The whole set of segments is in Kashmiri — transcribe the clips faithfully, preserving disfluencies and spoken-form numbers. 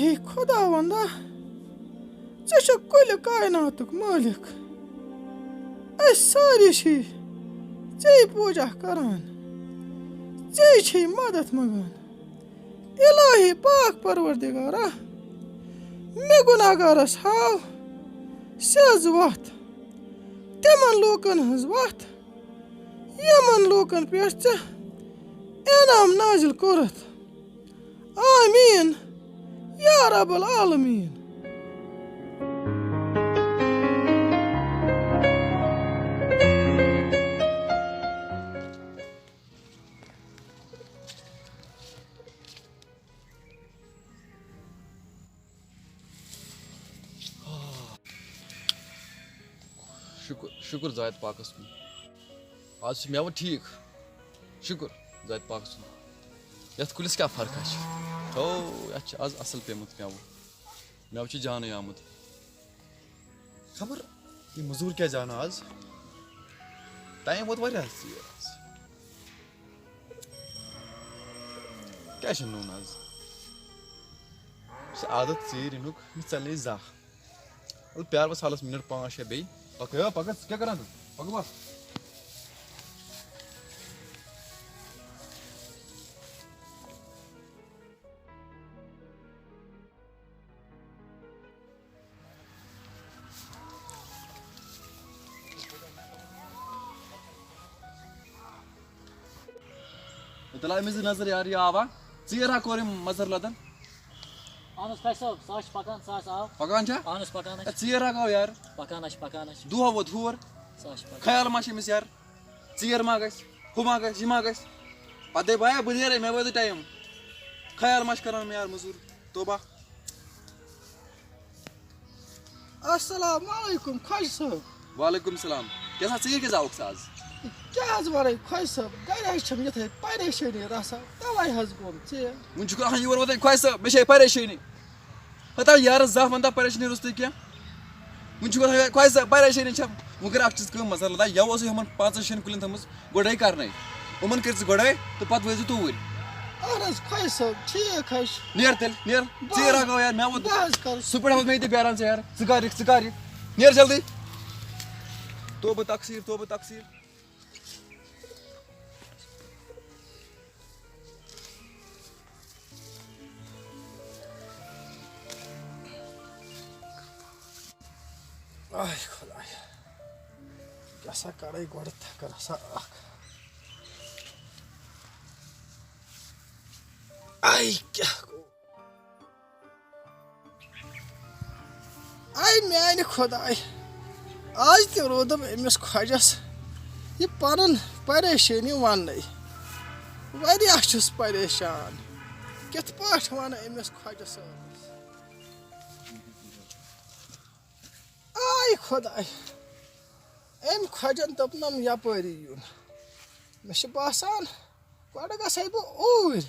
ہے خۄداوندا، ژٕ چھُکھ کُلہِ کائناتُک مٲلِک۔ أسۍ سٲری چھِ ژےٚ پوٗجا کران، ژےٚ چھِ مدد منٛگان۔ الٰہی پاک پروردگارا، مےٚ گناہگارس ہاو سیٚز وتھ، تِمن لوٗکن ہٕنٛز وتھ، یِمن لوٗکن پٮ۪ٹھ ژےٚ انعام نازل کوٚرُتھ۔ آمین یا رب العالمین۔ شُکُر، شُکُر ذات پاکَس کُن۔ آز چھُ مٮ۪وٕ ٹھیٖک۔ شُکُر ذات پاکَس کُن۔ یَتھ کُلِس کیٛاہ فرقہ چھِ؟ او، یَتھ چھِ آز اَصٕل پیوٚمُت مٮ۪وٕ۔ مٮ۪وٕ چھُ جانٕے آمُت۔ خبر یہِ مٔزوٗر کیٛازِ آو نہٕ آز؟ ٹایم ووت واریاہ ژیر آز۔ کیٛازِ چھُنہٕ نوٚن آز؟ یہِ چھُ عادت ژیٖرۍ یِنُک، یہِ ژَلہِ نہٕ زانٛہہ۔ وَلہٕ پیار بس حالس منٹ پانٛژھ شےٚ بیٚیہِ۔ پکھ، ہے، پکھ، ژٕ کیٛاہ کران چھُکھ؟ پکھ بس۔ تیٚلہِ آیہِ مےٚ زٕ نظر یار، یہِ آوا؟ ژیر ہا کوٚر أمۍ مظہر لدن۔ اہن حظ، خۄجہِ صٲب، سُہ حظ چھُ پکان، سُہ حظ آو۔ پکان چھا؟ اہن حظ، پکان حظ اے، چھُ۔ ژیر ہا گوٚو یار۔ پکان حظ چھُ، پکان حظ چھُ۔ دۄہ ووت ہور۔ سُہ حظ چھُ پکان۔ خیال ما چھُ أمِس یار؟ ژیر ما گژھِ؟ ہُہ ما گژھِ؟ یہِ ما گژھِ؟ پتہٕ دَپہِ، "بایا، بہٕ نیرے، مےٚ وٲتۍ ٹایم۔" خیال ما چھُ کران مےٚ یار مٔزوٗر؟ توبہ۔ السلام علیکم خۄجہِ صٲب۔ وعلیکم السلام۔ کیٛاہ سا ژیٖرۍ کیٛازِ آوُکھ ژٕ آز؟ کیٛاہ حظ وَنَے خۄجہِ صٲب، گَرِ حظ چھَم یِتھَے پریشٲنی رَژھا، تَوَے حظ گوٚم ژیر۔ وٕنہِ چھُکھ آسان یور واتان خۄجہِ صٲب، مےٚ چھے پریشٲنی۔ ہتا یارَس زانٛہہ وَنتا پریشٲنی روٚستُے کینٛہہ۔ وٕنہِ چھُکھ آسان خۄجہِ صٲب، پریشٲنی چھَم۔ وۄنۍ کَر اَکھ چیٖز کٲم، مَسلہٕ لَداے، یَوٕ ٲسٕے ہُمَن پانٛژَن شٮ۪ن کُلٮ۪ن تھٲومٕژ گُڈٲے کَرنَے۔ یِمَن کٔرۍ زِ گُڈٲے تہٕ پَتہٕ وٲتۍ زِ توٗرۍ۔ اَہَن حظ خۄجہِ صٲب، ٹھیٖک حظ چھُ۔ نیر تیٚلہِ، نیر۔ بہٕ ژیر حظ، آو یار، مےٚ ووت۔ بہٕ حظ کَرٕ۔ سُہ پٮ۪ٹھ ووت مےٚ ییٚتہِ بیران ژٕ یار۔ ژٕ کر یِکھ، ژٕ کر یِکھ۔ نیر جلدی۔ توبہٕ تقصیٖر، توبہٕ تقصیٖر۔ آے خۄدایا، کیٛاہ سا کَرَے گۄڈٕ تھَکَر ہسا اَکھ۔ آے کیٛاہ گوٚو؟ آے میٛانہِ خۄداے، آز تہِ روٗدُم أمِس خۄجَس یہِ پَنُن پریشٲنی وَننَے۔ واریاہ چھُس پریشان، کِتھ پٲٹھۍ وَنہٕ أمِس خۄجہٕ صٲبَس؟ آے خۄداے، أمۍ خۄجَن دوٚپنَم یَپٲری یُن۔ مےٚ چھُ باسان، گۄڈٕ گژھَے بہٕ اوٗرۍ۔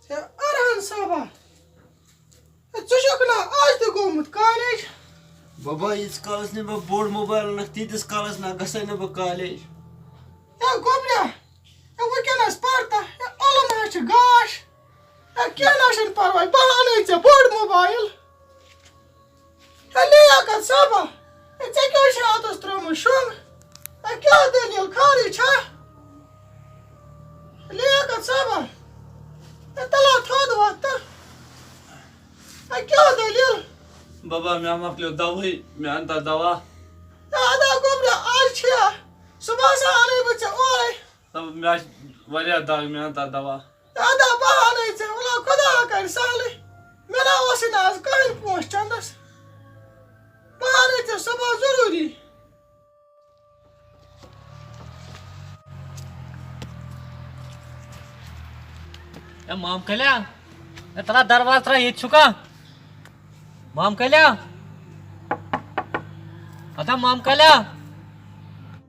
ہے ارحان صٲبا، ہے ژٕ چھُکھ نا آز تہِ گوٚمُت کالج؟ بابا، ییٖتِس کالس نہٕ مےٚ بوٚڑ موبایل اوٚنُکھ، تیٖتِس کالس نہ گژھے نہٕ بہٕ کالج۔ ہے گوٚبریا، ہے وٕنکیٚنس پَر تہ، ہے علم حظ چھِ گاش۔ ہے کینٛہہ نہ چھُنہٕ پرواے، بہٕ اَنَے ژےٚ بوٚڑ موبایل۔ ہے لیاقت صٲبا، ہے ژےٚ کیٛاہ چھُے اَتَس ترٛوومُت شۄنٛگ؟ ہے کیٛاہ دٔلیٖل، خٲرٕے چھا؟ لیاقت صٲبا، ہے تَلہ تھوٚد وۄتھ تہٕ۔ ہے کیٛاہ دٔلیٖل؟ بابا، مےٚ مۄکلیو دَوہٕے، مےٚ اَن تَتھ دَوا۔ ہے اَدا گوٚبرا، آز چھِیا؟ صُبحَس ہا اَنَے بہٕ ژےٚ اورَے۔ دَپ، مےٚ آسہِ واریاہ دَگ، مےٚ اَن تَتھ دَوا۔ اَدا بہٕ اَنَے ژےٚ، وَلہ خۄدا کَرِ سہلٕے۔ مےٚ نہ اوسُے نہٕ آز کٕہٕنۍ پونٛسہٕ چَندَس۔ بہٕ اَنَے ژےٚ صُبحَس ضروٗری۔ اے مام کلیان، اے ترٛا دروازٕ ترٛا، ییٚتہِ چھُکھا؟ مام کلیان، ادا مام کلیان۔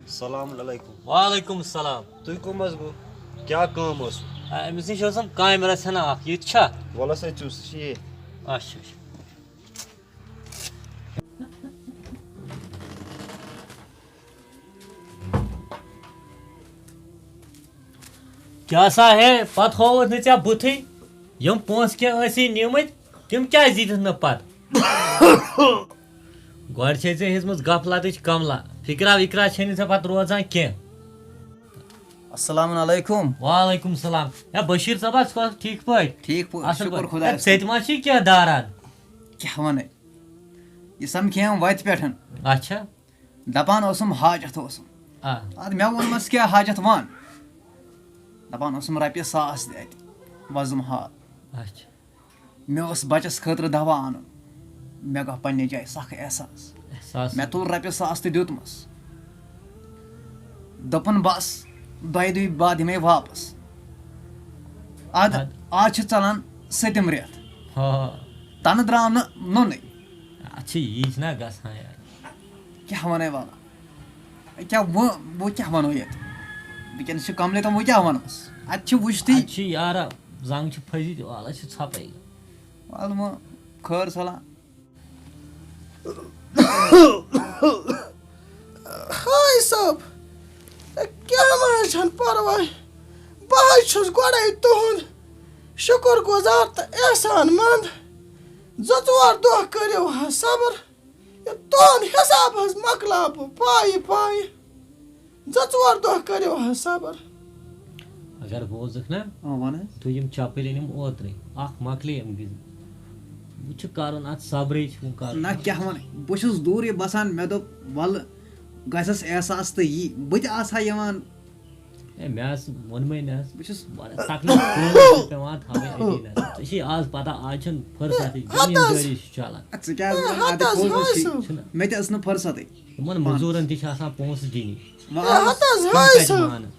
السلام علیکم۔ وعلیکم السلام۔ تُہۍ کٕم حظ گوٚو؟ کیٛاہ کٲم ٲس؟ أمِس نِش ٲسٕم کامہِ رژھِ ہنا اکھ، یہِ تہِ چھا؟ وَلہٕ سا ژٕ، سُہ چھُ یہِ۔ اچھا، اچھا۔ کیٛاہ سا ہے، پتہٕ ہووُتھ نہٕ ژےٚ بُتھٕے؟ یِم پونٛسہٕ کینٛہہ ٲسی نِمٕتۍ، تِم کیٛازِ دِتِتھ نہٕ پتہٕ؟ گۄڈٕ چھے ژےٚ ہیٚژمٕژ غفلتٕچ کملا، فِکرا وِکرا چھے نہٕ ژےٚ پتہٕ روزان کینٛہہ۔ السلام علیکم۔ وعلیکم السلام۔ ہے بشیٖر صٲبا، ژٕ چھُکھا ٹھیٖک پٲٹھۍ؟ ٹھیٖک پٲٹھۍ، اَصٕل شُکُر پٲٹھۍ۔ خۄدایَس ہے، ژےٚ تہِ ما چھُے کینٛہہ داران؟ کیٛاہ وَنَے؟ یہِ سَمکھیٚیَم وَتہِ پٮ۪ٹھ۔ اچھا۔ دَپان اوسُم حاجت اوسُم۔ آ۔ اَدٕ مےٚ ووٚنمَس، کیٛاہ حاجت وَن؟ دَپان اوسُم، رۄپیَس ساس دِ اَتہِ، وۄزُم حال۔ اچھا۔ مےٚ اوس بَچَس خٲطرٕ دَوا اَنُن۔ مےٚ گوٚو پنٛنہِ جایہِ سَخ احساس۔ احساس۔ مےٚ تُل رۄپیَس ساس تہٕ دیُتمَس۔ دوٚپُن، بَس، دۄیہِ دُہہِ بعد یِمَے واپَس۔ اَدٕ اَدٕ۔ آز چھِ ژَلان سٔتِم رٮ۪تھ۔ ہا۔ تَنہٕ درٛاو نہٕ نوٚنُے۔ اَتھ چھِ یی چھِنہ گژھان یار۔ کیٛاہ وَنَے وَلہٕ؟ کیٛاہ وۄنۍ، وۄنۍ کیٛاہ وَنو ییٚتہِ؟ وٕنکیٚنَس چھِ کَملے تہٕ وۄنۍ کیٛاہ وَنوس؟ اَتہِ چھِ وٕچھتٕے۔ اَتہِ چھِ یارا زنٛگ چھِ پھٔجِتھ، وَلہٕ چھِ ژھۄپَے۔ وَلہٕ وۄنۍ خٲر صلاح۔ ہاے صٲب، کینٛہہ نہ حظ چھَنہٕ پَرواے۔ بہٕ حظ چھُس گۄڈَے تُہُنٛد شُکُر گُزار تہٕ احسان مند۔ زٕ ژور دۄہ کٔرِو حظ صبر۔ یہِ تُہُنٛد حِساب حظ مۄکلاو بہٕ پایہِ پایہِ۔ زٕ ژور دۄہ کٔرِو حظ صبر۔ اگر بوزُکھ نا، آ، وَن حظ۔ دوٚیِم چَپٕلۍ أنِم اوترَے، اَکھ مۄکلے أمۍ گِنٛدِتھ۔ وۄنۍ چھُ کَرُن اَتھ صبرٕے، چھُ وۄنۍ کَرُن۔ نہ، کیٛاہ وَنہٕ، بہٕ چھُس دوٗرٕے بَسان، مےٚ دوٚپ، وَلہٕ گژھٮ۪س احساس تہٕ یی، بہٕ تہِ آسہٕ ہا یِوان۔ ہے، مےٚ حظ ووٚنمَے نہ حظ۔ بہٕ چھُس واریاہ تکلیٖف، پونٛسہٕ چھِ پٮ۪وان تھاوٕنۍ أتی نہ۔ ژےٚ چھے آز پَتہ، آز چھَنہٕ فٕرصتٕے، اَدٕ حظ۔ زٔمیٖندٲری چھِ چَلان۔ ژٕ کیٛازِ وَنان؟ اَدٕ حظ، اَدٕ ہاے پونٛسہٕ چھِ، صٲب۔ چھِنہٕ۔ مےٚ تہِ ٲس نہٕ فٕرصتٕے۔ یِمَن مٔزوٗرَن تہِ چھِ آسان پونٛسہٕ دِنہِ۔ وۄنۍ ہے، آز ہَتہٕ حظ، تِم ہاے کَتہِ صٲب۔ مانَن؟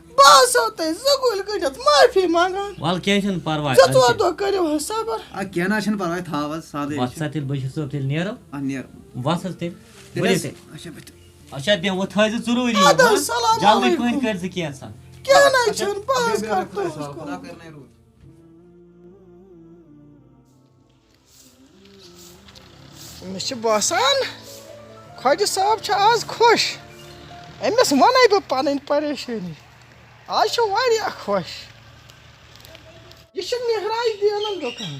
بہٕ حظ چھُسو تۄہہِ زٕ کُلۍ کٔڑِتھ معٲفی منٛگان۔ وَلہٕ کینٛہہ چھُنہٕ پَرواے، زٕ ژور اَدٕ کیٛاہ؟ دۄہ کٔرِو حظ صبر۔ آ، کینٛہہ نہ حظ چھُنہٕ پَرواے، تھاو حظ سادٕے وَتھ سا وٕچھِو۔ تیٚلہِ بشیٖر صٲب، تیٚلہِ نیرو۔ آ، نیرو۔ وَس حظ تیٚلہِ۔ تیٚلہِ ؤلِو حظ، تیٚلہِ۔ اچھا، بِہِو۔ اچھا، بیٚہہ، وۄنۍ تھٲیزِ ضروٗری اَدٕ حظ، یہِ، ہاں؟ سلام جلدی علیکُم۔ پَہَن کٔرزِ کینٛژھا۔ کینٛہہ نہ حظ چھُنہٕ، بہٕ حظ کَرٕ تُہٕنٛز کٲم۔ مےٚ چھُ باسان، خۄجہِ صٲب چھُ آز خۄش۔ أمِس وَنَے بہٕ پَنٕنۍ پریشٲنی۔ آز چھُ واریاہ خۄش۔ یہِ چھُ مہراج دیٖنُن دُکان۔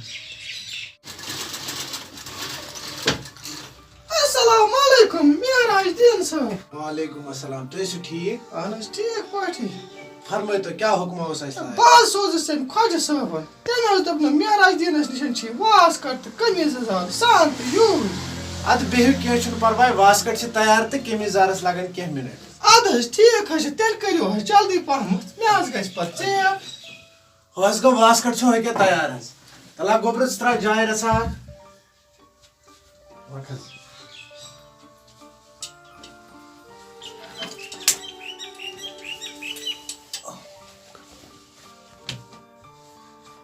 السلام علیکم، مہراج دیٖن صٲب۔ وعلیکم السلام، تُہۍ ٲسِو ٹھیٖک؟ اہن حظ، ٹھیٖک پٲٹھی۔ فرمٲیتو، کیٛاہ حُکما اوس اَسہِ لایق؟ بہٕ حظ سوزُس أمۍ خۄجہِ صٲبَن۔ تٔمۍ حظ دوٚپ نہٕ، مہراج دیٖنَس نِش چھِ واس کَٹ تہٕ قمیٖض یَزار، سان تہٕ یوٗرۍ۔ اَدٕ بِہِو، کینٛہہ چھُنہٕ پَرواے، واس کَٹ چھِ تیار تہٕ قمیٖض یَزارَس لَگَن کینٛہہ مِنَٹ۔ اَدٕ حظ، ٹھیٖک حظ چھُ، تیٚلہِ کٔرِو حظ جلدی پَہمَتھ، مےٚ حظ گژھِ پَتہٕ ژیر۔ حظ گوٚو، واس کَٹ چھُ أکیٛاہ تیار حظ۔ تَلہ گوٚبرٕ، ژٕ ترٛاو جاے رَژھا اَکھ۔ وَکھ حظ۔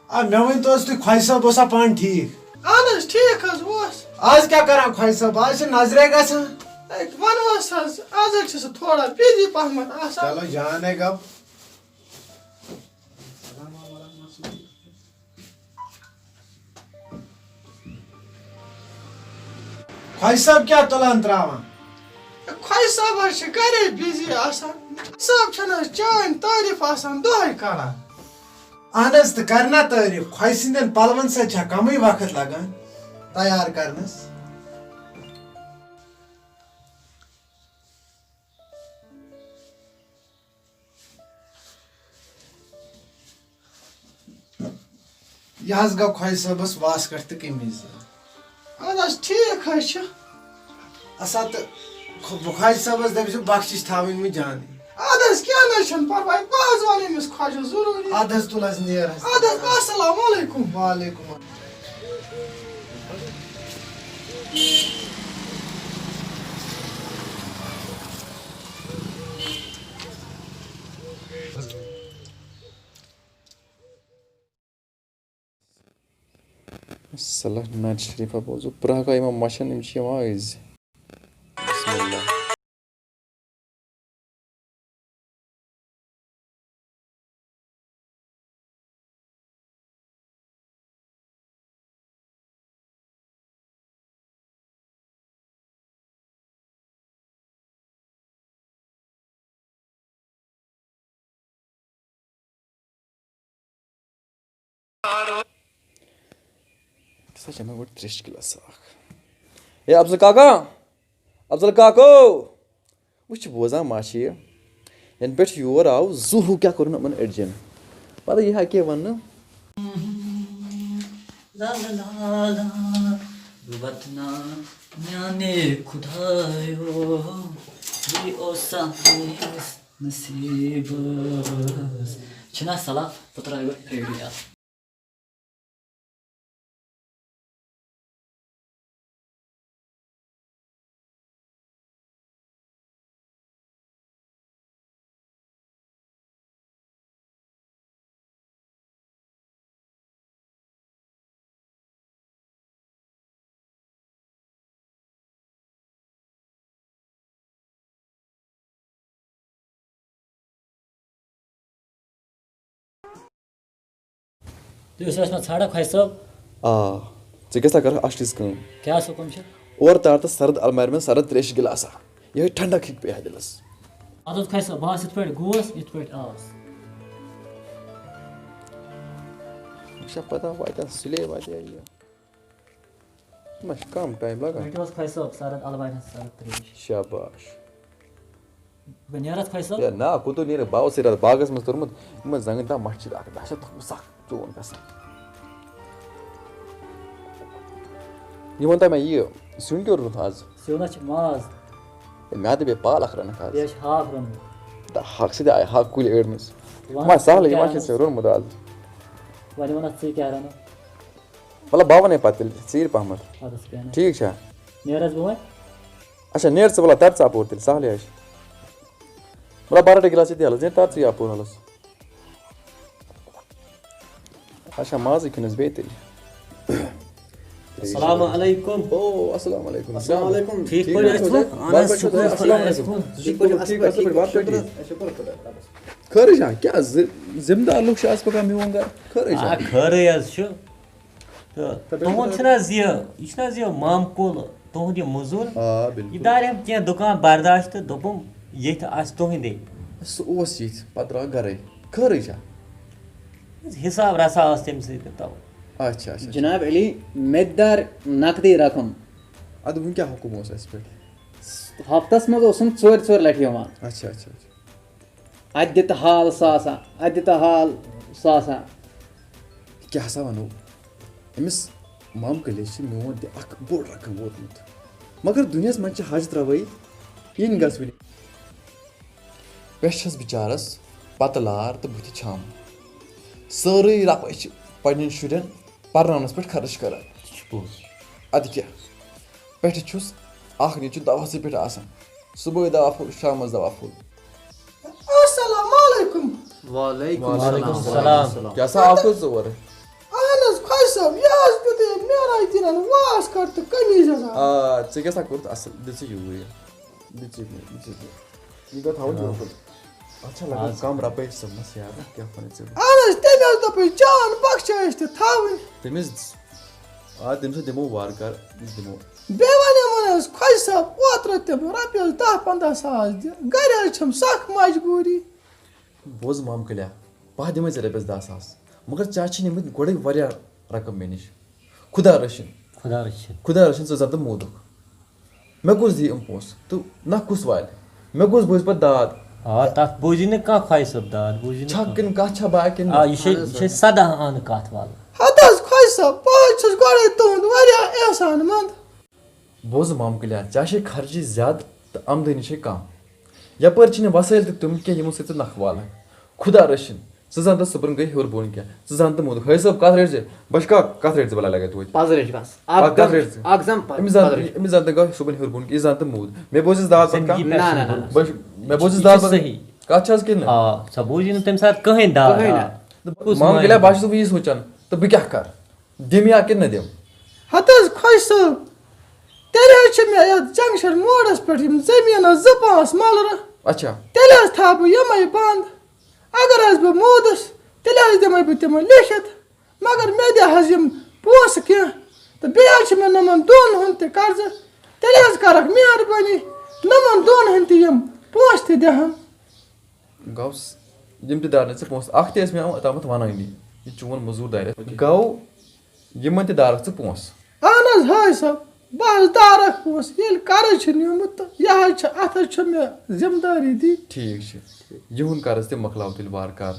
آ، مےٚ ؤنۍ تو حظ تُہۍ، خۄجہِ صٲب اوسا پانہٕ ٹھیٖک؟ اہن حظ، ٹھیٖک حظ اوس۔ آز کیٛاہ کران خۄجہِ صٲب؟ آز چھِ نظرے گژھان۔ ہے، وَنوس حظ، آز حظ چھُ سُہ تھوڑا busy پہمتھ آسان۔ چلو، جان ہے گوٚو۔ خۄجہِ صٲب کیٛاہ تُلان ترٛاوان؟ خۄجہِ صٲب حظ چھِ گرے busy آسان۔ صٲب چھِنہٕ حظ چٲنۍ تعریٖف آسان دۄہے کران۔ اہن حظ، تہٕ کرِ نا تعریٖف؟ خۄجہِ سٕنٛدٮ۪ن پلون سۭتۍ چھا کمٕے وقت لگان تیار کرنس؟ یہِ حظ گوٚو خۄجہِ صٲبَس واس کَٹھ تہٕ قمیٖض۔ اَدٕ حظ، ٹھیٖک حظ چھُ۔ اَسا تہٕ خۄ-، خۄجہِ صٲبَس دٔپۍزِ بخشِش تھاوٕنۍ وۄنۍ جانٕے۔ اَدٕ حظ، کینٛہہ نہ حظ چھُنہٕ پَرواے، بہٕ حظ وَنہٕ أمِس خۄجَس ضروٗری۔ اَدٕ حظ، تُل حظ، نیر حظ۔ اَدٕ حظ، السلام علیکُم۔ وعلیکُم۔ صلاح نعت شریفہ بوزو، پرٛاہ گاہ یِمن مَچھَن، یِم چھِ یِوان أزۍ۔ بسم اللہ۔ ژٕ ہا چےٚ مےٚ گۄڈٕ ترٛیشہِ گِلاسہٕ اکھ۔ ہے افضل کاکا، افضل کاکو، وٕچھ بوزان ما چھِ یہِ؟ یَنہٕ پٮ۪ٹھ یور آو، زُہُو کیٛاہ کوٚرُن یِمَن أڈجَن؟ پَتہٕ یہِ ہا کینٛہہ وَننہٕ۔ لا لا لا لا، وطنا میانے خدایو، یہِ اوسا میٲنِس نصیٖبس۔ چھِنہ صلاح، بہٕ ترٛاوٕ گۄڈٕ فیورِٹ اَتھ۔ تُہۍ ٲسِو اَسہِ منٛز ژھانٛڈان، خۄجہِ صٲب؟ آ، ژٕ کیٛاہ سا کَرَکھ اَکھ چیٖز کٲم؟ کیٛاہ حُکُم چھُ؟ اورٕ تار تہٕ سرد المارِ منٛز سرد ترٛیشہِ گِلاسا، یِہوٚے ٹھنٛڈک ہیٚکہِ پیٚیہِ ہا دِلَس۔ اَدٕ حظ خۄجہِ صٲب، بہٕ آسہٕ یِتھ پٲٹھۍ گوس، یِتھ پٲٹھۍ آس۔ یہِ چھا پَتہ واتہِ سُلے واتہِ یہِ؟ مہ چھُ کم ٹایم لگان۔ رٔٹِو حظ خۄجہِ صٲب سرد الوارِ ہٕنٛز سرد ترٛیش۔ شاباش۔ بہٕ نیرٕ حظ خۄجہِ صٲب؟ ہے نہ، کوٚت نیرٕ؟ بہٕ اوسُے راتھ باغس منٛز توٚرمُت، یِمن زنٛگن تام مَچھِ چھِ اکھ، بہٕ ہسا تھوٚومُت سخ چون قسم۔ یہِ وَن تہ مےٚ، یہِ سیُن کیٛاہ روٚنُتھ آز؟ سیُن حظ چھِ ماز۔ ہے مےٚ دوٚپے پالک رَنَکھ آز۔ بیٚیہِ حظ چھِ ہاکھ روٚنمُت۔ تہٕ ہاکھ سۭتۍ آیہِ ہاکھ کُلۍ أڑمٕژ۔ وَن ما سہلٕے، یہِ کیٛاہ ما چھِ رَنَس؟ ژےٚ روٚنمُت آز؟ وۄنۍ وَن اَتھ ژٕے کیٛاہ رَنَکھ؟ مطلب، بہٕ وَنَے پَتہٕ تیٚلہِ ژیٖرۍ پَہمَتھ۔ اَدٕ حظ، کینٛہہ نہٕ۔ ٹھیٖک چھا؟ نیرٕ حظ بہٕ وۄنۍ؟ اچھا، نیر ژٕ وَلہٕ، تَر ژٕ اَپور تیٚلہِ، سہلٕے حظ چھِ۔ مطلب، بہٕ رَٹہٕ گِلاس ییٚتی حالَس، نیر تَر ژٕ یہِ اَپور حالَس۔ اچھا، مازٕے کھیوٚنَس بیٚیہِ تیٚلہِ۔ السلام علیکم۔ او، السلام علیکم۔ السلام علیکم۔ ٹھیٖک پٲٹھۍ ٲسِو؟ اہن حظ، شُکُر خۄدایَس کُن۔ ٹھیٖک پٲٹھۍ، اَصٕل پٲٹھۍ، ٹھیٖک پٲٹھۍ، اَصٕل پٲٹھۍ۔ شُکُر خۄدایَس کُن۔ خٲرٕے چھا؟ کیٛاہ زِ-، ذِمہٕ دار لُکھ چھِ آز پَکان میون گَرٕ؟ خٲرٕے آ، چھا؟ خٲرٕے حظ چھُ۔ تہٕ تُہُنٛد چھُنہٕ حظ یہِ، یہِ چھُنہٕ حظ یہِ مامہٕ کُل، تُہُنٛد یہِ مٔزوٗر؟ آ، بِلکُل۔ یہِ دارٮ۪م کینٛہہ دُکان برداش تہٕ دوٚپُم، ییٚتھۍ آسہِ تُہٕنٛدے۔ سُہ اوس ییٚتھۍ، پَتہٕ درٛاو گَرَے۔ خٲرٕے چھا؟ حِساب رَژھا ٲس تٔمۍ سۭتۍ تہٕ تَوَے۔ اچھا، اچھا، اچھا۔ جناب علی، مےٚ تہِ دار نقدٕے رقم۔ اَدٕ وۄنۍ کیٛاہ حُکُم اوس اَسہِ پٮ۪ٹھ؟ ہفتس منٛز اوسُم ژورِ ژورِ لٹہِ یِوان۔ اچھا، اچھا، اچھا۔ اتہِ دِ تہٕ حال ساسا، اتہِ دِ تہٕ حال ساسا۔ کیٛاہ سا ونو؟ أمِس مامہٕ کٔلِس چھِ میون تہِ اکھ بوٚڑ رقم ووتمُت۔ مگر دُنیاہس منٛز چھِ حج ترٲوٕے، یِنۍ گژھوٕنۍ۔ پٮ۪ٹھ چھَس بِچارس پتہٕ لار تہٕ بُتھِ چھام۔ سٲرٕے رۄپَے چھِ پننٮ۪ن شُرٮ۪ن پرناونس پٮ۪ٹھ خرٕچ کران۔ یہِ چھُ پوٚز۔ ادٕ کیٛاہ؟ پٮ۪ٹھٕ چھُس اکھ نیٚچوٗ دوا سٕے پٮ۪ٹھ آسان۔ صُبحٲے دوا پھوٚل، شامس دوا پھوٚل۔ السلام علیکم۔ وعلیکم وعلیکم السلام۔ السلام۔ کیٛاہ سا آو کوٚت ژٕ اورٕ؟ اہن حظ، خۄجہِ صٲب، یہِ حظ دیُت أمۍ معراج دیٖنن واس کٹ تہٕ قمیٖض یزار۔ آ، ژےٚ کیٛاہ سا کوٚرُتھ اَصٕل؟ دِ ژٕ یوٗرۍ۔ دِ ژٕ مےٚ، دِ ژٕ مےٚ۔ یہِ گوٚو تھاوُن آ۔ بِلکُل۔ اَتھ چھا لگان آز۔ کم رۄپے سُمس یارٕ، کیٛاہ وَنان ژےٚ بہٕ؟ اہن حظ، تٔمۍ حظ دوٚپ، جان بخشٲیِش تہِ تھاوٕنۍ۔ تٔمِس، آ، تٔمِس دِمو وارٕ کارٕ، أمِس دِمو۔ بیٚیہِ وَنیومَن حظ خۄجہِ صٲب، اوترٕ تہِ رۄپیَس دَہ پنٛداہ ساس دِ، گَرِ حظ چھَم سَخ مجبوٗری۔ بوز مامہٕ کلیٛاہ، بہٕ ہا دِمَے ژےٚ رۄپیَس دَہ ساس، مگر ژےٚ ہا چھِ نِمٕتۍ گۄڈَے واریاہ رقم مےٚ نِش۔ خدا رٔچھِنۍ۔ خدا رٔچھِنۍ۔ خدا رٔچھِنۍ، ژٕ زَن تہٕ موٗدُکھ۔ مےٚ کُس دِیہِ یِم پونٛسہٕ؟ تہٕ نہ کُس والہِ؟ مےٚ کُس بوزِ پَتہٕ داد؟ آ، تَتھ بوزی نہٕ کانٛہہ خۄجہِ صٲب داد، بوزی نہٕ چھا کانٛہہ۔ کِنہٕ کَتھ چھا باقیَن؟ آ، یہِ چھے، یہِ چھے سَداہ آنہٕ کَتھ والہٕ۔ ہَتہٕ حظ خۄجہِ صٲب، بہٕ حظ چھُس گۄڈَے تُہُنٛد واریاہ احسان مند۔ بوز مامہٕ کلیٛاہ، ژےٚ چھے خرچی زیادٕ تہٕ آمدنی چھے کم۔ یپٲرۍ چھِنہٕ وسٲیِل تہِ تِم کینٛہہ یِمو سۭتۍ ژٕ نکھٕ والکھ۔ خدا رٔچھِنۍ، ژٕ زن تہٕ صُبحن گٔے ہیوٚر بۄن کینٛہہ، ژٕ زن تہٕ موٗدُکھ۔ حٲج صٲب، کتھ ریٹہِ ژےٚ؟ بہٕ چھُس کتھ، کتھ ریٹہِ ژےٚ بلاے لگے توتہِ؟ پزٕ ریٹہِ بس۔ اکھ اکھ کتھ گم، ریٹہِ ژےٚ؟ اکھ زم پزٕ، أمِس زن، پزٕ ریٹہِ۔ أمِس زن تہٕ گوٚو صُبحن ہیوٚر بۄن کینٛہہ، یہِ زن تہٕ موٗد۔ مےٚ بوٗز اَسہِ داد پتہٕ زندگی کانٛہہ؟ پٮ۪ٹھ نہ، نہ، نہ، نہ۔ بہٕ چھُس، مےٚ بوٗز یہِ اَسہِ چھُ داد پتہٕ صحیح۔ کتھ چھِ حظ کِنہٕ نہ؟ آ، سۄ بوٗزی نہٕ تَمہِ ساتہٕ کٕہٕنۍ داد۔ کٕہٕنۍ آ۔ نہ۔ بہٕ کُس مامہٕ مانہِ؟ گٔلے، بہٕ چھُس وۄنۍ یی سونٛچان، تہٕ بہٕ کیٛاہ کرٕ؟ دِم یا کِنہٕ نہٕ دِم؟ ہتہٕ حظ خۄجہِ صٲب، تیٚلہِ حظ چھِ مےٚ یَتھ جنٛگشن موڑس پٮ۪ٹھ یِم زٔمیٖنس زٕ پانٛژھ ملرٕ۔ اچھا۔ تیٚلہِ حظ تھاوٕ بہٕ یِمے بنٛد۔ اگر حظ بہٕ موٗدُس، تیٚلہِ حظ دِمے بہٕ تِمن لیٚکھِتھ۔ مگر مےٚ دِ حظ یِم پونٛسہٕ کینٛہہ، تہٕ بیٚیہِ حظ چھِ مےٚ نِمن دۄن ہُنٛد تہِ قرضہٕ۔ تیٚلہِ حظ کرکھ مہربٲنی، نِمن دۄن ہٕنٛدۍ تہِ یِم پونٛسہٕ تہِ دِہَن۔ گوٚو س-، یِم تہِ دارنہِ ژےٚ پونٛسہٕ، اَکھ تہِ ٲسۍ مےٚ اوٚتامَتھ وَنٲنی۔ یہِ چون مٔزوٗر دارِ۔ گوٚو یِمن تہِ دارکھ ژٕ پونٛسہٕ۔ اہن حظ، حٲج صٲب، بہٕ حظ دارکھ پونٛسہٕ۔ ییٚلہِ قرض چھُ نیوٗمُت تہٕ یہِ حظ چھُ، اتھ حظ چھُ مےٚ ذمہٕ دٲری دِنۍ۔ ٹھیٖک چھُ، یِہُنٛد قرض تہِ مۄکلاو تیٚلہِ وارٕ کارٕ۔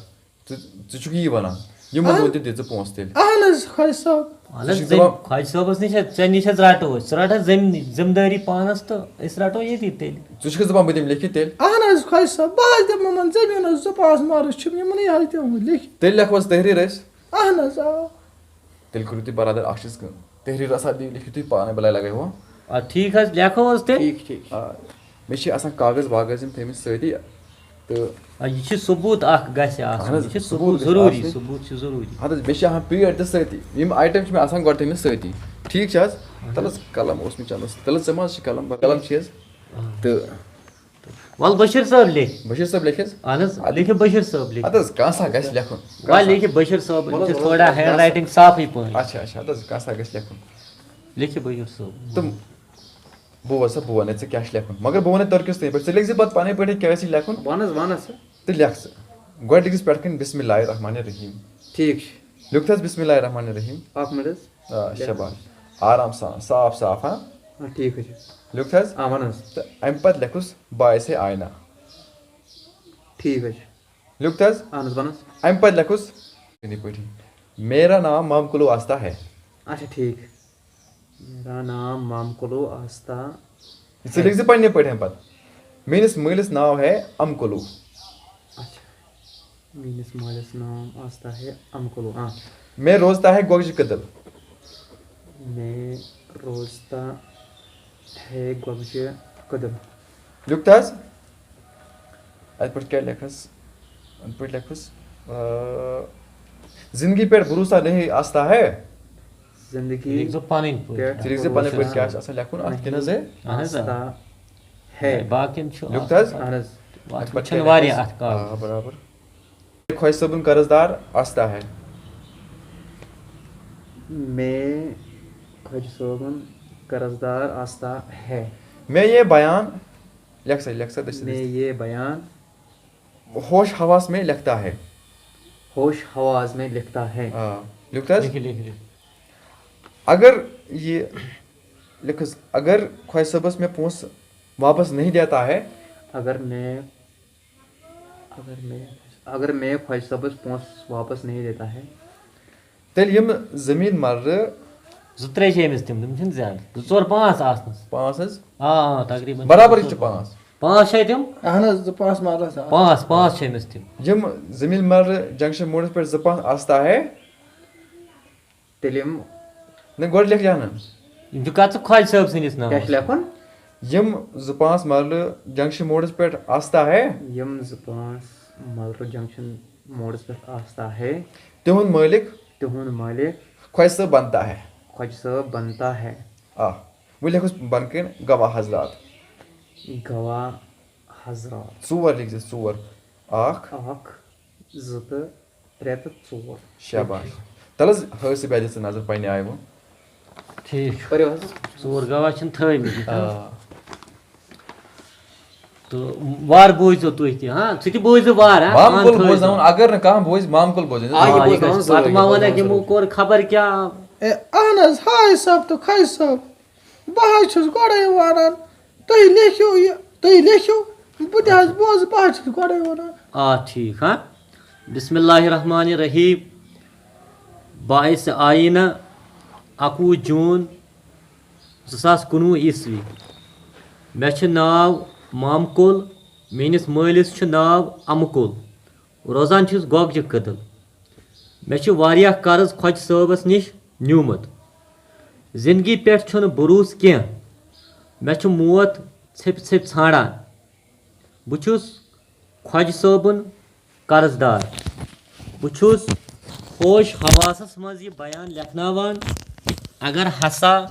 ژٕ، ژٕ چھُکھ یی ونان، یِمن اہن۔ دۄن تہِ دِ ژٕ پونٛسہٕ تیٚلہِ۔ اہن حظ، خۄجہِ صٲب۔ اہن ژٕ حظ، چھُکھ ژےٚ دپان خۄجہِ صٲبس نِش حظ، ژےٚ نِش حظ رٹو أسۍ۔ ژٕ رٹ حظ ذمہٕ، ذمہٕ دٲری پانس تہٕ أسۍ رٹو ییٚتی تیٚلہِ۔ ژٕ چھُکھ دپان بہٕ دِمہٕ لیکھِتھ تیٚلہِ؟ اہن حظ، خۄجہِ صٲب، بہٕ حظ دِمہٕ یِمن زٔمیٖنس زٕ پانٛژھ مرلہٕ چھِم یِمنٕے حظ دِمہٕ بہٕ لیکھِتھ۔ تیٚلہِ لیکھو أسۍ تحریر أسۍ۔ اہن حظ، آ۔ تیٚلہِ کٔرِو تُہۍ برادر اکھ چیٖز کٲم، تحریر ہسا دِیِو لیکھِتھ تُہۍ پانے، بہٕ لگاوٕ۔ آ، ٹھیٖک حظ، لیکھو حظ تیٚلہِ۔ ٹھیٖک، ٹھیٖک۔ آ، مےٚ چھِ آسان کاغذ واغذ یِم تھٲیمٕتۍ سۭتی، تہٕ آ، یہِ چھُ ثبوٗت اکھ گژھِ آسُن۔ اہن حظ، یہِ چھُ ثبوٗت ثبوٗت گژھِ ضروٗری، آسُن۔ ثبوٗت چھُ ضروٗری۔ اہن حظ، بیٚیہِ چھِ آسان پیٖٹ تہِ سۭتی، یِم item چھِ مےٚ آسان گۄڈٕ تھٲیمٕتۍ سۭتی۔ ٹھیٖک چھِ حظ؟ اہن تَلہٕ حظ۔ حظ، قلم اوس مےٚ چلس، تَلہٕ حظ ژٕ ما حظ چھِ قلم، قلم چھِ حظ؟ اہن حظ۔ تہٕ وۄل بشیٖر صٲب لیکھِ۔ بشیٖر صٲب لیکھِ حظ؟ اہن حظ، اَدٕ لیکھِ بشیٖر صٲب لیکھِ۔ اَدٕ حظ، کانٛہہ سا گژھِ لیکھُن، وۄلۍ کانٛہہ سا۔ لیکھِ بشیٖر صٲب، وۄلہٕ یہِ چھِ حظ، تھوڑا وۄلہٕ حظ، hand writing صافٕے پہن۔ اچھا، اچھا، اَدٕ حظ، کانٛہہ سا گژھِ لیکھُن۔ لیکھِ بشیٖر صٲب۔ تہٕ بہٕ وَنہٕ سا، بہٕ وَنَے ژےٚ کیٛاہ چھُ لیکھُن، مگر بہٕ وَنَے ترکیُک تَمہِ پٮ۪ٹھ۔ ژٕ لیکھ زِ پَتہٕ پَنٕنۍ پٲٹھۍ کیٛاہ آسہِ لیکھُن۔ وَن حظ، وَن حظ ژٕ۔ تہٕ لیکھ ژٕ۔ گۄڈٕ لیکھ زِ پٮ۪ٹھ کَنہِ بسم اللہ الرحمن الرحیم۔ ٹھیٖک چھُ۔ لیوٚکھ حظ بسم اللہ الرحمن الرحیم۔ اَکھ مِنٹ حظ۔ آ، لیکھ۔ شاباش۔ صاف صاف، ہاں؟ آ، ٹھیٖک حظ چھُ۔ لیوٚکھ حظ۔ آ، وَن حظ۔ تہٕ اَمہِ پَتہٕ لیکھُس باعث آینا۔ ٹھیٖک حظ چھُ۔ لیوٚکھ حظ۔ اَہَن حظ، وَن حظ۔ اَمہِ پَتہٕ لیکھُس یِتھٕے پٲٹھۍ، میرا نام مامکلو آستا ہے۔ اچھا، ٹھیٖک۔ میرا نام مامکلو آستا۔ ژٕ لیکھ زِ پننہِ پٲٹھۍ اَمہِ پتہٕ۔ میٲنِس مٲلِس ناو ہے امکلو۔ اچھا۔ میٲنِس مٲلِس ناو آستا ہے امکلو، آ۔ میں روزتا ہے گۄگجہِ کدل۔ میں روزتا ہے گۄگجہِ کدل۔ لیوٚکھ تہٕ حظ۔ اَتہِ پٮ۪ٹھ کیٛاہ لیکھس؟ اَتہِ پٮ۪ٹھ لیکھس، آ، زندگی پٮ۪ٹھ بھروسہ نہیں آستا ہے۔ زندگی لیکھ زِ پنٕنۍ پٲٹھۍ۔ پٮ۪ٹھ ژٕ لیکھ زِ پنٕنۍ پٲٹھۍ بھروسہ کیٛاہ چھُ آسان لیکھُن اَتھ کِنہٕ حظ ہے؟ اہن حظ، آ۔ آستا ہے۔ باقین چھُ لیوٚکھ تہٕ حظ۔ آسان۔ اہن حظ۔ اَتھ اَتھ پٮ۪ٹھ چھِنہٕ کیٛاہ واریاہ لیکھس؟ اَتھ کاغذ۔ آ، برابر۔ خۄجہِ صٲبُن قرض دار آستا ہے۔ میں خۄجہِ صٲبُن قرض دار آستا ہے۔ میں یہ بیان، لیکھ سا، لیکھ سا، دٔچھِنۍ میں دٔچھِنۍ۔ یہ بیان ہوش حواس میں لکھتا ہے۔ ہوش حواس میں لکھتا ہے۔ آ، لیوٚکھ تہٕ حظ؟ لیکھِو، لیکھِو، لیکھِو۔ اگر یہِ لیکھس، اگر خۄجہِ صٲبس مےٚ پونٛسہٕ واپس نہیں دیتا ہے۔ اگر میں، اگر میں، اگر میں خۄجہِ صٲبس پونٛسہٕ واپس نہیں دیتا ہے۔ تیٚلہِ یِم زٔمیٖن مرلہٕ۔ زٕ ترٛےٚ چھِ أمِس تِم، تِم چھِنہٕ زیادٕ۔ زٕ ژور پانٛژھ آسنَس۔ پانٛژھ حظ؟ آ، آ، تقریٖباً۔ برابر چھِ پانٛژھ۔ پانٛژھ چھِ تِم؟ اہن حظ، زٕ پانٛژھ مرلہٕ چھِ آسان۔ پانٛژھ، پانٛژھ چھِ أمِس تِم۔ یِم زٔمیٖن مرلہٕ جنٛکشن موڑس پٮ۪ٹھ زٕ پانٛژھ آستا ہے۔ تیٚلہِ یِم۔ نہ، گۄڈٕ لیکھ جانم۔ یِم چھِ کَتھ ژٕ خۄجہِ صٲب سٕنٛدِس ناوَس؟ کیٛاہ چھُ لیکھُن؟ یِم زٕ پانٛژھ مرلہٕ جنٛکشن موڑس پٮ۪ٹھ آستا ہے۔ یِم زٕ پانٛژھ مرلہٕ جنٛکشن موڑس پٮ۪ٹھ آستا ہے۔ تِہُنٛد مٲلِک۔ تِہُنٛد مٲلِک۔ خۄجہِ صٲب بنتا ہے۔ خۄجہِ صٲب بنتا ہے۔ آ، وۄنۍ لیکھُس بۄنہٕ کَنہِ گواہ حضرات۔ گواہ حضرات۔ ژور لیکھ زِ، ژور۔ اکھ۔ اکھ، زٕ تہٕ ترٛےٚ تہٕ ژور۔ شاباش۔ تَلہٕ حظ، حٲج صٲب، اَتہِ دِ ژٕ نظر پنٛنہِ آیہِ وۄنۍ۔ ٹھیٖک چھُ۔ پٔرِو حظ۔ ژور گواہ چھِنہٕ تھٲومٕتۍ یِتھ کٔنۍ۔ آ۔ تہٕ وارٕ بوٗزِو تُہۍ تہِ، ہاں؟ ژٕ تہِ بوٗزِ وارٕ، ہاں؟ مامکُل پانہٕ تھٲوزِ۔ بوزناوُن، اگر نہٕ کانٛہہ بوزِ، مامکُل بوزِ۔ آ، یہِ آ، یہِ بوزناوُن گژھِ۔ پَتہٕ ضروٗری، ما یہِ وَنَکھ بوزناوُن یِمو ضروٗری۔ کوٚر خبر کیٛاہ۔ اے، اہن حظ، حٲج صٲب تہٕ خۄجہِ صٲب۔ بہٕ حظ چھُس گۄڈَے وَنان، تُہۍ لیکھِو یہِ، تُہۍ لیکھِو، بہٕ تہِ حظ بوزٕ، بہٕ حظ چھُس گۄڈَے وَنان۔ آ، ٹھیٖک، ہاں۔ بسم اللہ الرحمن الرحیم۔ باعث آیینہ، اَکوُہ جوٗن زٕ ساس کُنوُہ عیسوی۔ مےٚ چھُ ناو مامکُل، میٲنِس مٲلِس چھُ ناو اَمہٕ کُل۔ روزان چھُس گۄگجہِ کٔدٕل۔ مےٚ چھُ واریاہ قرض خۄجہِ صٲبَس نِش نیوٗمُت۔ زِندگی پٮ۪ٹھ چھُنہٕ بروسہٕ کینٛہہ۔ مےٚ چھُ موت ژھیٚپہِ ژھیٚپہِ ژھانٛڈان۔ بہٕ چھُس خۄجہِ صٲبُن قرض دار۔ بہٕ چھُس ہوش حواسَس منٛز یہِ بیان لیکھناوان، اگر ہسا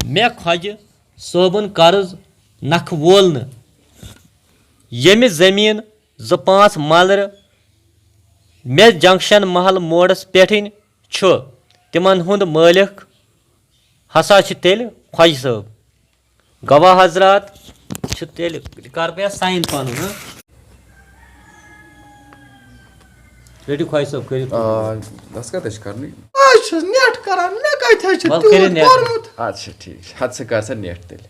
مےٚ خۄجہِ صٲبُن قرض نکھٕ وول نہٕ، ییٚمہِ زٔمیٖن زٕ پانٛژھ ملرٕ مےٚ جنٛکشن محل موڑس پٮ۪ٹھٕنۍ چھُ، تِمن ہُنٛد مٲلِک ہسا چھُ تیٚلہِ خۄجہِ صٲب۔ گواہ حضرات چھِ تیٚلہِ، کر بہٕ یتھ sign پنُن، ہاں؟ رٔٹِو خۄجہِ صٲب، کٔرِو تُہۍ۔ آ، بس کتھ چھِ کرنی؟ بہٕ حظ چھُس نیٹ کران، مےٚ کتہِ حظ چھُ وَلہٕ تیوٗت کٔرِو نیٹ۔ پوٚرمُت؟ اچھا ٹھیٖک چھُ، ہتہٕ سا کر سا نیٹ تیٚلہِ۔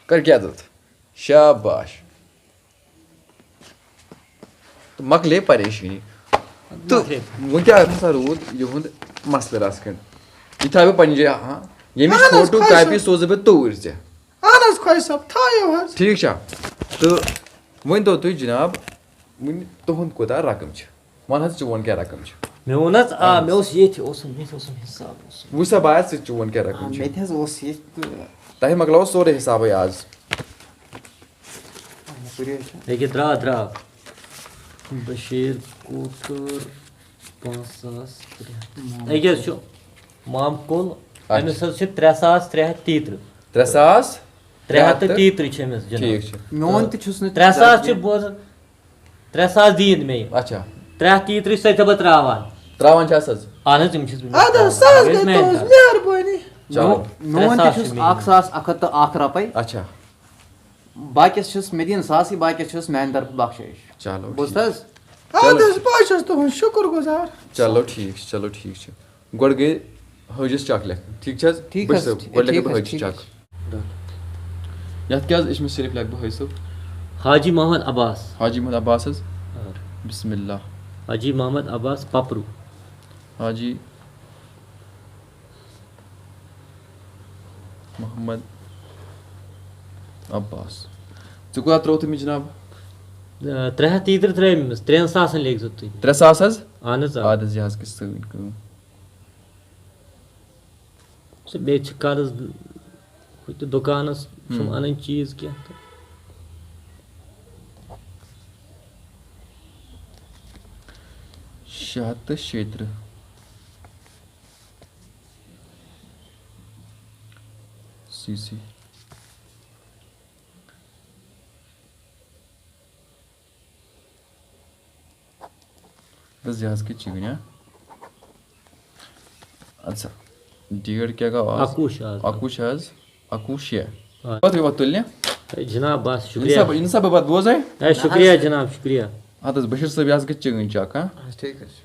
کر کیٛاہ دوٚت؟ شاباش۔ تہٕ مۄکلے پریشٲنی۔ تہٕ وۄنۍ کیٛاہ ہسا روٗد یِہُنٛد مسلہٕ رژھ کھنٛڈ؟ یہِ تھاوٕ بہٕ پننہِ جایہِ، ہاں۔ ییٚمِچ اہن حظ، فوٹو خۄش کاپی صٲب۔ سوزٕ بہٕ توٗرۍ ژےٚ۔ اہن حظ خۄجہِ صٲب، تھٲیِو حظ۔ ٹھیٖک چھا؟ تہٕ وۄنۍ دو تُہۍ جناب، وۄنۍ تُہُنٛد کوٗتاہ رقم چھُ؟ وَن حظ، چون کیٛاہ رقم چھُ؟ مےٚ ووٚن حظ، آ، مےٚ اوس ییٚتھۍ، اوسُم، مےٚ تہِ اوسُم حِساب، اوسُم۔ وٕچھ سا بہٕ حظ، ژٕ چون کیٛاہ رقم چھُ؟ مےٚ تہِ حظ اوس ییٚتہِ تہٕ تۄہہِ مۄکلاوو سورُے حِسابٕے آز۔ مےٚ پوٚرُے حظ چھُ۔ ییٚکیٛاہ درٛاو، درٛاو۔ بشیٖر کوتُر پانٛژھ ساس ترٛےٚ ہَتھ۔ ییٚکیٛاہ حظ چھُ مامہٕ کُل، أمِس حظ چھِ ترٛےٚ ساس ترٛےٚ ہَتھ تیٚیہِ تٕرٛہ۔ ترٛےٚ ساس ترٛےٚ ہَتھ تہٕ تیٚیہِ تٕرٛہ چھِ أمِس جِناب۔ ٹھیٖک چھُ۔ میون تہِ چھُس نہٕ ترٛےٚ ساس چھِ کینٛہہ۔ بوزان، ترٛےٚ ساس دِیِن مےٚ یہِ۔ اچھا۔ ترٛےٚ ہَتھ تیٚیہِ تٕرٛہ چھِ سۄ تہِ بہٕ ترٛاوان۔ ترٛاوان چھِ حظ؟ اہن حظ، تِم چھِس بہٕ اَدٕ حظ، سُہ حظ گٔے تُہٕنٛز مہربٲنی۔ چلو۔ میون تہِ چھُس اکھ ساس اکھ ہَتھ تہٕ اکھ رۄپے۔ اچھا۔ باقیس چھُس مےٚ دِن ساسٕے، باقیس چھُس میانہِ طرفہٕ بخشٲیِش۔ چلو بوٗزتھ ٹھیٖک۔ حظ؟ اَدٕ حظ، بہٕ حظ چھُس تُہُنٛد شُکُر گُزار۔ چلو ٹھیٖک چھُ، چلو ٹھیٖک چھُ۔ گۄڈٕ گٔے حٲجِس چک لیکھٕنۍ، ٹھیٖک چھِ حظ؟ ٹھیٖک بٔچھِ حظ، صٲب، ٹھیٖک، گۄڈٕ لیکھٕ ٹھیٖک بہٕ حظ، حٲجِس ٹھیٖک چک۔ حظ۔ یَتھ کیٛاہ حظ، یہِ چھِ مےٚ صرف لیکھٕ بہٕ حٲجۍ صٲب۔ حاجی محمد عباس۔ حاجی محمد عباس حظ۔ آ۔ بسم اللہ۔ حاجی محمد عباس پپرو۔ حاجی محمد عباس۔ ژےٚ کوٗتاہ ترٛووُتھ أمِس جناب؟ آ، ترٛےٚ ہَتھ تیٚیہِ تٕرٛہ ترٛٲے أمِس، ترٛٮ۪ن ساسَن لیکھزیو تُہۍ۔ ترٛےٚ ساس حظ؟ اہن حظ، آ۔ اَدٕ حظ، یہِ حظ گٔے سٲنۍ کٲم۔ سُہ بیٚیہِ چھِ قرض ہُہ تہِ دُکانَس، چھُم ہُم۔ اَنٕنۍ چیٖز کینٛہہ تہٕ۔ شےٚ ہَتھ تہٕ شیٚیہِ تٕرٛہ۔ C C. بس یہِ حظ کہِ چٲنۍ، ہا؟ اَدٕ سا، ڈیٹ کیٛاہ گوٚو آز؟ اَکوُہ چھُ آز۔ اَکوُہ چھُ حظ؟ اَکوُہ شےٚ۔ آ۔ پَتہٕ یِوان تُلنہِ؟ ہے جناب، بس یِنہٕ شُکریہ۔ سا بہٕ، یِنہٕ سا بہٕ پَتہٕ بوزَے؟ ہے شُکریہ جناب، شُکریہ۔ اَدٕ حظ، بشیٖر صٲب، یہِ حظ گٔے چٲنۍ چَک، ہا؟ اَہَن حظ، ٹھیٖک حظ چھُ۔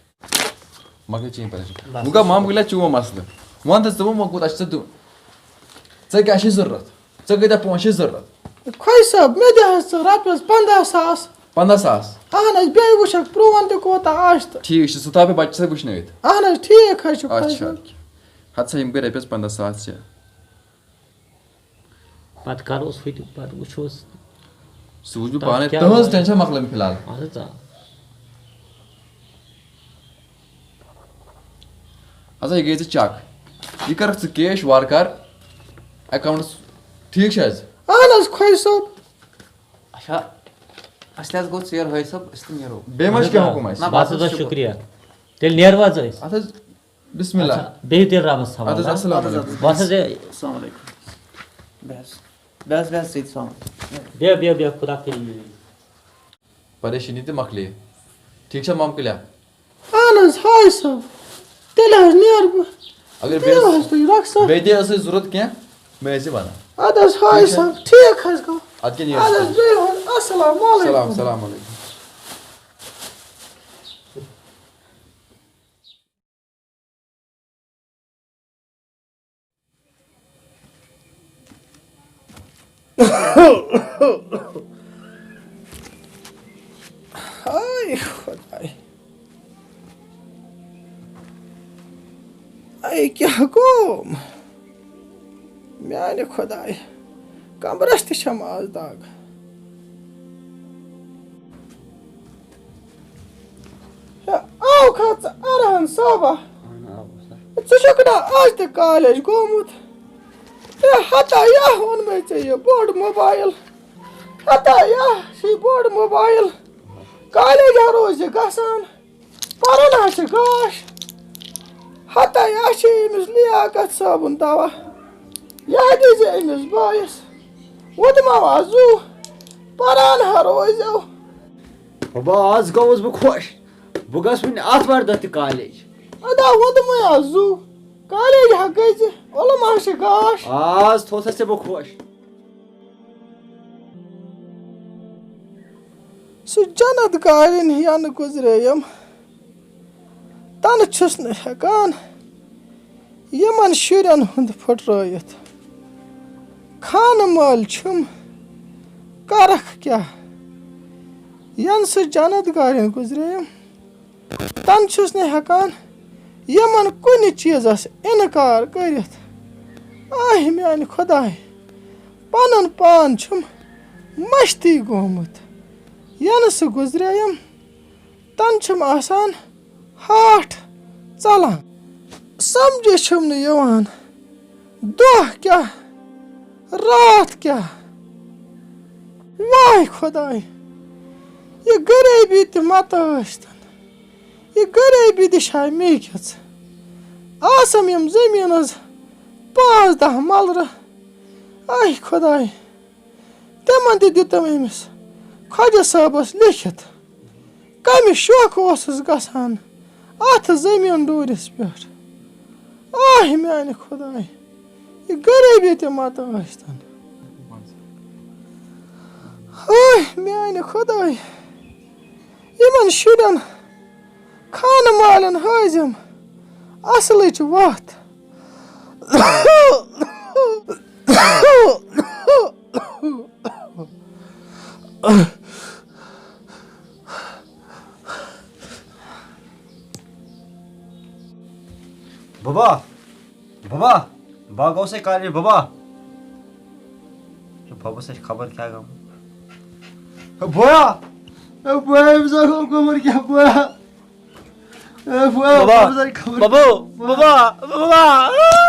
مگر چٲنۍ پریشان۔ وۄنۍ گوٚو مامہٕ گُلیا چون مسلہٕ۔ وَن تہٕ ژٕ وۄنۍ، وۄنۍ کوٗتاہ چھُ ژےٚ دیُن؟ ژےٚ کیٛاہ چھُے ضروٗرت؟ ژےٚ کۭتیٛاہ پونٛسہٕ چھِ ضروٗرت؟ خۄجہِ صٲب، مےٚ دِ حظ ژٕ رۄپیَس پنٛداہ ساس۔ پنٛداہ ساس؟ اہن حظ، بیٚیہِ وٕچھکھ پرٛون تہِ کوٗتاہ آسہِ تہٕ۔ ٹھیٖک چھُ، سُہ تھاو بہٕ بَچہِ سۭتۍ وٕچھنٲوِتھ۔ اہن حظ، ٹھیٖک حظ چھُ، خۄجہِ اچھا۔ صٲب۔ ہَتہٕ سا یِم گٔے رۄپیَس پنٛداہ ساس ژےٚ۔ پتہٕ کروس ہُہ تہِ، پتہٕ وٕچھوس۔ سُہ وٕچھ بہٕ تَتھ پانَے، کیٛاہ تُہٕنٛز وَنہٕ؟ ٹٮ۪نشَن مۄکلٲو مےٚ فِلحال۔ اہن حظ، آ۔ ہسا یہِ گٔے ژےٚ چَک۔ یہِ کَرَکھ ژٕ کیش وارٕ کارٕ اٮ۪کاوُنٛٹَس، ٹھیٖک چھِ حظ؟ اہن حظ، خۄجہِ صٲب۔ اچھا، اَسہِ تہِ حظ گوٚو ژیر حٲج صٲب، أسۍ تہِ نیرو۔ بیٚیہِ ما چھِ کینٛہہ حُکُم اَسہِ؟ نہ، بس بس حظ، شُکر۔ شُکریہ۔ تیٚلہِ نیرو حظ أسۍ۔ اَدٕ حظ، بسم اللہ۔ اچھا، بِہِو تیٚلہِ رۄبَس حوالہٕ۔ اَدٕ حظ، السلام علیکم۔ بس حظ، اے، السلام علیکم۔ بس، بس، بس، ژٕ تہِ السلام علیکم۔ بیٚہہ، بیٚہہ، بیٚہہ، خۄدا کٔرِنۍ۔ پریشٲنی تہِ مۄکلے۔ ٹھیٖک چھا مامہٕ گُلیا؟ اہن حظ، حٲج صٲب۔ تیٚلہِ حظ نیرٕ بہٕ۔ اگر تُلِو حظ تُہۍ، رۄخصت۔ بیٚیہِ تہِ ٲسٕے ضوٚرَتھ کینٛہہ، مےٚ ٲسۍ وَنان۔ اَدٕ حظ، حٲج ٹھیٖک چھا؟ صٲب، ٹھیٖک حظ گوٚو۔ اَدٕ کیٛاہ نیرٕ اَدٕ حظ، ژٕ؟ بِہِو حظ۔ السلام علیکم۔ سلام، سلام علیکم۔ ہاے خۄداے۔ اے کیٛاہ گوٚو؟ میٛانہِ خۄدایہِ، کمرس تہِ چھم آز دگ۔ ہے، آوکھا ژٕ ارہن صٲبا؟ ژٕ چھُکھ نا آز تہِ کالج گوٚمُت؟ ہے، ہتا یا اوٚن مےٚ ژےٚ یہِ بوٚڑ موبایل۔ ہتا یا چھُے بوٚڑ موبایل۔ کالج ہا روزِ گژھان۔ پران ہا چھِ گاش۔ ہتا یا چھِ أمِس لیاقت صٲبُن دوا۔ یہِ ہا دیٖزِ أمِس بٲیِس۔ وۄدماو ہا زُو۔ پران ہا روزیو۔ بابا، آز گوٚوُس بہٕ خۄش۔ بہٕ گژھٕ وُنہِ آتھوارِ دۄہ تہِ کالج۔ ادا وۄدمٕے ہا زُو۔ کالج ہا گٔژھِ۔ علم ہا چھِ گاش۔ آز تھوٚوتھَس ژےٚ بہٕ خۄش۔ سُہ جنت گارٮ۪ن ینہٕ گُزرییم، تنہٕ چھُس نہٕ ہٮ۪کان یِمن شُرٮ۪ن ہُنٛد پھُٹرٲوِتھ۔ خانہٕ مٲلۍ چھُم، کرکھ کیٛاہ؟ ینہٕ سُہ جنت گارٮ۪ن گُزرییم، تنہٕ چھُس نہٕ ہٮ۪کان یِمن کُنہِ چیٖزس اِنکار کٔرِتھ۔ آہ میانہِ خۄداے، پنُن پان چھُم مٔشتٕے گوٚمُت۔ ینہٕ سُہ گُزرییم، تنہٕ چھُم آسان ہاٹھ ژلان۔ سمجھے چھُم نہٕ یِوان، دۄہ کیٛاہ، راتھ کیٛاہ۔ واے خۄداے، یہِ غریبی تہِ متہٕ ٲسۍتن، یہِ غریبی تہِ چھا مےٚ کِژھ؟ آسم یِم زٔمیٖنس پانٛژھ دَہ ملرٕ۔ آے خۄداے، تِمن تہِ دِتم أمِس خۄجہ صٲبس لیکھِتھ۔ کمہِ شوقہٕ اوسُس گژھان اتھ زٔمیٖن ڈوٗرِس پٮ۪ٹھ؟ آہ میانہِ خۄداے، یہِ غریبی تہِ متہٕ ٲسۍتن۔ آہ میانہِ خۄداے، یِمن شُرٮ۪ن خانہٕ مالٮ۪ن ہٲوزٮ۪م اصلٕچ وتھ۔ بابا، بابا، بہٕ گوٚوسَے کالج، بابا۔ ہے بابا، سا چھِ خبر کیٛاہ گوٚمُت۔ ہے بویا، ہے بویا، أمِس ہا گوٚو گوٚمُت کیٛاہ، بویا؟ ہے بویا، بابا، بابا، سا چھِ خبر بابا، کیٛاہ۔ بابا، بابا۔